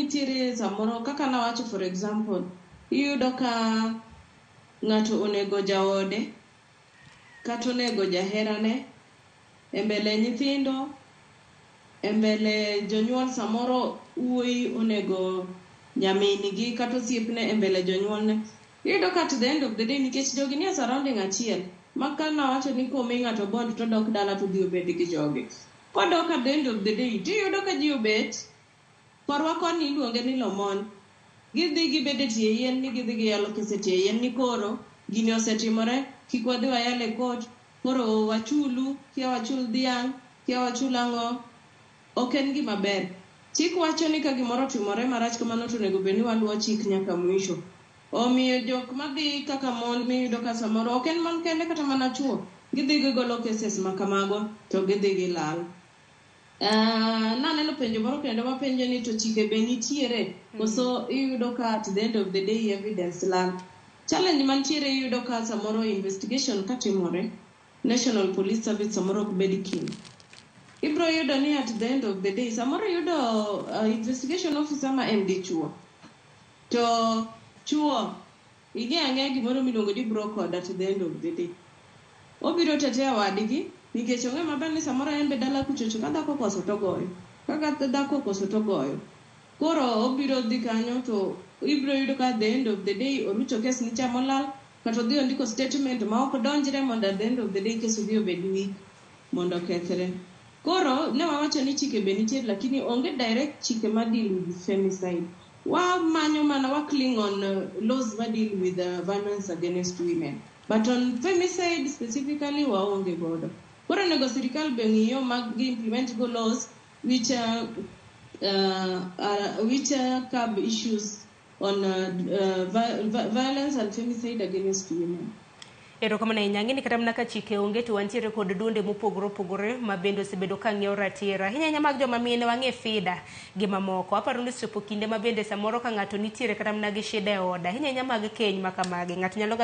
nitiere samoro kaka nawacho, for example, iyudo ka ng'ato onego jaode kata onego jaherane e mbele nyithindo, e mbele jonyuol. Samoro wuoyi onego nyamin-gi kata osiepne e mbele jonyuolne. Iyudo ka at the end of the day, nikech jogi nie surrounding achiel, ma ka nawacho ni komi ng'ato bond to dok dala to odhi obed gi jogi. Kodok at the end of the day, tiyudo ka ji obet korwa koni, iluonge ni lomon. Gidhi gibed e tie yien ni gidhi giyalo kes e tie yien ni koro gini osetimore, kik wadhi wayal e court, koro wachulu, kia wachul dhiang', kia wachul ang'o. Ok en gima ber. Chik wacho ni ka gimoro otimore marach kamano, to onego bed ni waluwo chik nyaka mwisho. Omiyo jok madhi kaka mon, miyudo ka samoro ok en mon kende, kata mana chuo, gidhi gigolo cases ma kamago to gidhi gilal. Naneno penjo moro kendo mapenjo ni to chike be nitiere koso iyudo ka at the end of the day evidence lal. Challenge mantiere, iyudo ka samoro investigation katimore, National Police Service samoro ok bed keen. Ibro yudo ni at the end of the day samoro iyudo investigation officer ma en dichuo, to chuo ing'e ang'eya gimoro miluongo ni bro code. At the end of the day obiro tetea wadgi nikech ong'e maber ni samoro en be dala kuchocho ka dhako okoso to ogoyo, kaka dhako okoso to ogoyo. Koro obiro dhi kanyo to ibiro yudo ka at the end of the day orucho kes ni cha molal, kata odhi ondiko statement ma ok donjre mondo at the end of the day kes odhi obed weak mondo okethre. Koro ne wawacho ni chike be nitie, lakini onge direct chike ma deal with femicide. Wamanyo mana wa cling on laws ma deal with violence against women, but on femicide specifically waonge godo. Koro onego sirikal be ng'iyo mag gi implement go laws which curb issues on violence and femicide against women. Erokamano ahinya. Ang'e ni kata mana ka chike onge, to wantiere kod duonde mopogore opogore ma bende osebedo ka ng'iewo ratiro ahinya ahinya mag joma mine, wang'e FIDA gi mamoko. Aparo ni osechopo kinde ma bende samoro ka ng'ato nitiere kata mana gi shida e ode, ahinya ahinya mag keny ma kamagi, ng'ato nyalo ga dhi